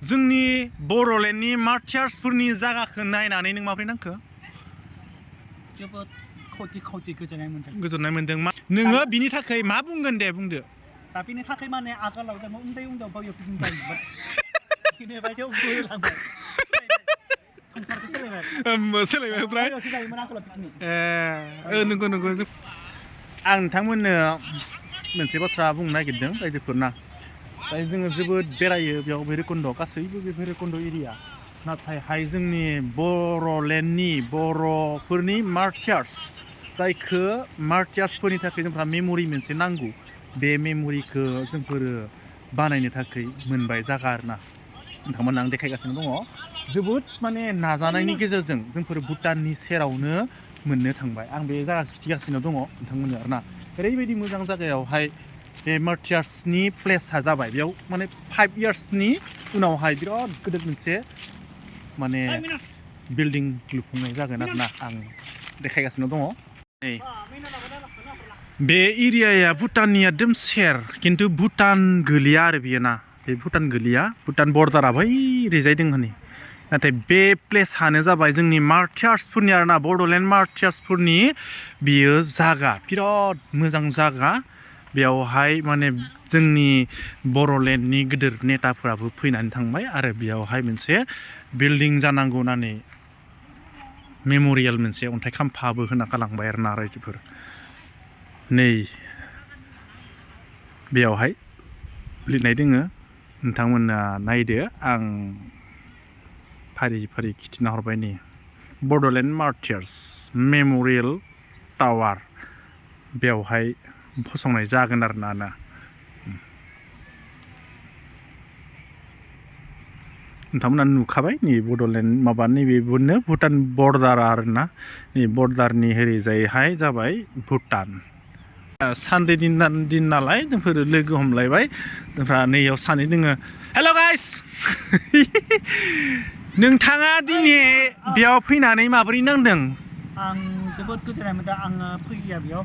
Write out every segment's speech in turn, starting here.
जोंनि बर'लेण्डनि मार्टियार्सफोरनि जायगाखौ नायनानै नों माबोरै नांखो? जोबोद खौथि गोजोननाय मोन्दों। गोजोननाय मोन्दों। नोङो बिनि थाखाय मा बुंगोन दे बुंदो। दा बिनि थाखाय माने आगोलाव जों उन्दैयाव बायो बुंबायमोन। बिनि बायदियाव बोलांबाय। संसारखौ सोलायबाय ओमफ्राय नंगौ आं नोंथांमोननो मोनसे बाथ्रा बुंनो नागिरदों रायजोफोरना। दायो जोङो जोबोद बेरायो बेयाव भैरबकुन्द गासैबो बे भैरबकुन्द एरिया। नाथायहाय जोंनि बर'लेण्डनि बर'फोरनि मार्टियार्स जायखौ मार्टियार्सफोरनि थाखाय जोंहा मेम'रि मोनसे नांगौ। बे मेम'रिखौ जोंफोरो बानायनो थाखाय मोनबाय जागा आरोना। नोंथांमोननो आं देखायगासिनो दङ। जोबोद माने नाजानायनि गेजेरजों जोंफोर भुटाननि सेरावनो मोननो थांबाय। आं बे जायगा खिथिगासिनो दङ नोंथांमोननो आरोना। ओरैबायदि मोजां जायगायावहाय बे मार्टियार्सनि प्लेसआ जाबाय। बेयाव माने 5 इयार्सनि उनावहाय बिराद गिदिर मोनसे माने बिल्डिं लुफुंनाय जागोन आरोना। आं देखायगासिनो दङ। नै बे एरियाया भुटाननि एकदम सेर, खिन्थु भुटान गोलैया आरो बियो ना। बे भुटान गोलैया, भुटान बर्डारा बै ओरैजाय दङ हनै। नाथाय बे प्लेसआनो जाबाय जोंनि मार्टियार्सफोरनि आरोना, बड'लेण्ड मार्टियार्सफोरनि बियो जागा, बिराद मोजां जागा। बेयावहाय माने जोंनि बर'लेण्डनि गिदिर नेताफोराबो फैनानै थांबाय आरो बेयावहाय मोनसे बिल्डिं जानांगौ होननानै मेम'रियेल मोनसे अन्थाइ खाम्फाबो होना गालांबाय आरोना रायजोफोर। नै बेयावहाय लिरनाय दोङो, नोंथांमोना नायदो। आं फारि फारि खिथिना हरबाय नै बड'लेण्ड मार्टियार्स मेम'रियेल टावार बेवहाय फसंनाय जागोन आरोना ना। नोंथांमोना नुखाबाय नै बड'लेण्ड माबा नैबेनो भुटान बर्डार आरोना। नै बर्डारनि ओरैजायहाय जाबाय भुटान। सानदे दिन नालाय जोंफोर लोगो हमलायबाय। जोंफ्रा नैयाव सानै दोङो। हेल' गाइस नोंथाङा दिनै बेयाव फैनानै माबोरै नांदों? आं जोबोद गोजोननाय मोन्दों। आङो फैलिया बेयाव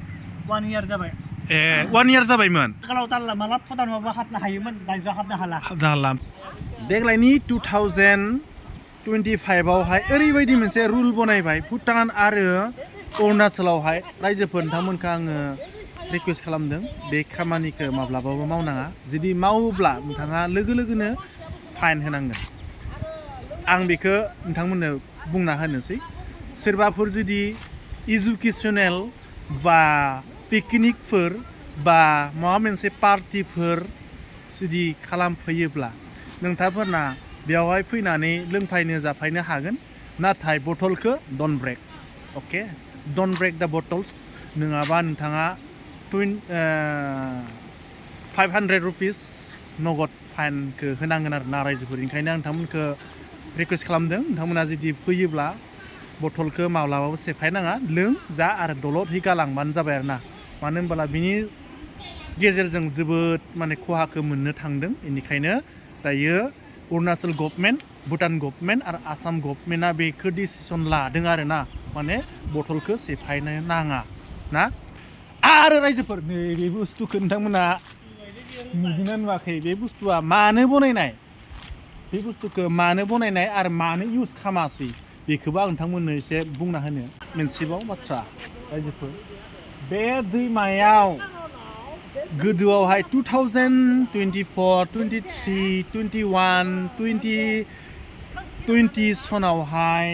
1 इयार जाबाय। 1 इयार जाबायमोन। आगोलाव दानला माला भुटानावबो हाबनो हायोमोन, दायो हाबनो हाला। देग्लायनि 2025आवहाय ओरैबायदि मोनसे रुल बनायबाय भुटान आरो अरुणाचलावहाय रायजोफोर नोंथांमोनखौ आङो रिकुवेस्ट खालामदों बे खामानिखौ माब्लाबाबो मावनाङा। जुदि मावोब्ला नोंथाङा लोगोनो फाइन होनांगोन। आं बेखौ नोंथांमोननो बुंना होनोसै। सोरबाफोर जुदि इडुकेसनेल बा पिकनिकफोर बा माबा मोनसे पार्टिफोर जुदि खालामफैयोब्ला नोंथांफोरना बेयावहाय फैनानै लोंफैनो जाफैनो हागोन। नाथाय बथलखौ don't break, okay? Don't break the bottles. नङाबा नोंथाङा 500 रुपिस नगद फाइनखौ होनांगोन आरोना रायजोफोर। ओंखायनो आं नोंथांमोनखौ रिकुवेस्ट खालामदों, नोंथांमोना जुदि फैयोब्ला बथलखौ माब्लाबाबो सेफायनाङा, लों जा आरो दलदहै गालांबानो जाबाय आरोना। मानो होनबोला बिनि गेजेरजों जोबोद माने खहाखौ मोननो थांदों। बेनिखायनो दायो अरुणाचल गभर्नमेन्ट, भुटान गभर्नमेन्ट आरो आसाम गभर्नमेन्टआ बेखौ डिसिसन लादों आरोना, माने बथलखौ सेफायनो नाङा ना। आरो रायजोफोर नैबे बुस्थुखौ नोंथांमोना नुदोंना नुवाखै? बे बुस्थुआ मानो बनायनाय? बे बुस्थुखौ मानो बनायनाय आरो मानो इउज खालामासै बेखौबो आं नोंथांमोननो एसे बुंना होनो। मोनसेबाव बाथ्रा रायजोफोर, बे दैमायाव गोदोआवहाय 2024, 23, 21, 2020 सनावहाय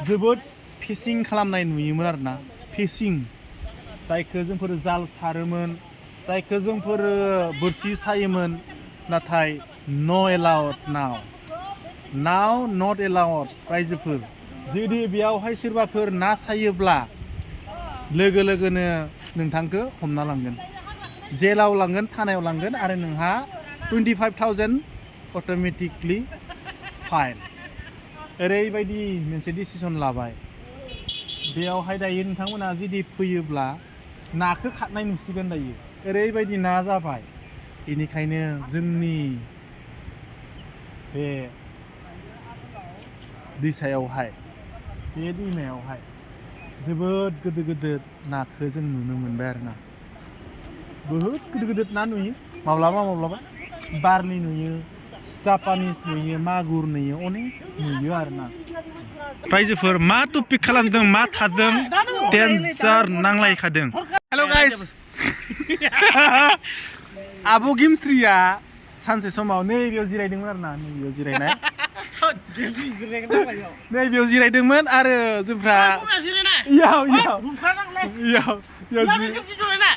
जोबोद फिशिं खालामनाय नुयोमोन आरोना। फिशिं जायखौ जोंफोर जाल सारोमोन, जायखौ जोंफोर बोरसि सायोमोन। नाथाय न' एलाउड नाव नट एलाउड रायजोफोर। जुदि बेयावहाय सोरबाफोर ना सायोब्ला लोगोनो नोंथांखौ हमना लांगोन, जेलाव लांगोन, थानायाव लांगोन आरो नोंहा 25,000 अट'मेटिकलि फाइन। ओरैबायदि मोनसे डिसिसन लाबाय। बेयावहाय दायो नोंथांमोना जुदि फैयोब्ला नाखौ खारनाय नुसिगोन दायो। ओरैबायदि ना जाबाय। बेनिखायनो जोंनि बे दैसायावहाय, बे दैमायावहाय जोबोद गिदिर नाखौ जों नुनो मोनबाय आरोना। बहुद गिदिर ना नुयो माब्लाबा बारलि नुयो, जापानिस नुयो मागुर नुयो अनेक नुयो आरोना रायजोफोर मा टपिक खालामदों मा थादों डेन्जार नांलायखादों हेल' गाइस आब' गिमस्रिया सानसे समाव नैबेयाव जिरायदोंमोन आरोना नैबेयाव जिरायनाय नैबेयाव जिरायदोंमोन आरो जोंफ्रा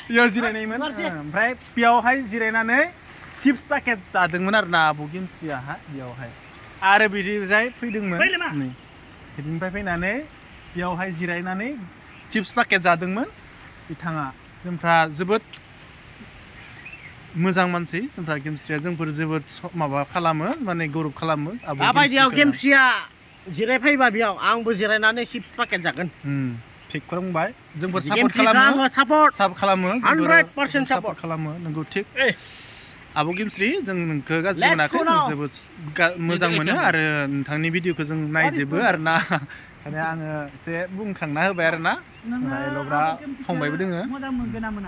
इयाव जिरायनायमोन ओमफ्राय बेयावहाय जिरायनानै चिप्स पेकेट जादोंमोन आरोना आब' गिमस्रियाहा बेयावहाय आरो बिनिफ्राय फैदोंमोन नै बिनिफ्राय फैनानै बेयावहाय जिरायनानै चिप्स पेकेट जादोंमोन बिथाङा जोंफ्रा जोबोद मोजां मानसि जोंफ्रा गिमस्रिया जोंफोर जोबोद माबा खालामो माने गौरब खालामो दाबायदियाव गिमस्रिया जिरायफैबा बेयाव आंबो जिरायनानै चिप्स पेकेट जागोन थिग बुंबाय जोंफोर सापर्ट खालामो सापर्ट खालामो 100% सापर्ट खालामो नंगौ थिग आब' गिमस्रि जों नोंखौ गाज्रि मोनाखै जों जोबोद मोजां मोनो आरो नोंथांनि भिडिअखौ जों नायजोबो आरोना ओंखायनो आङो एसे बुंखांना होबाय आरोना एल'ग्रा फंबायबो दोङो मोजां मोनगोन ना मोना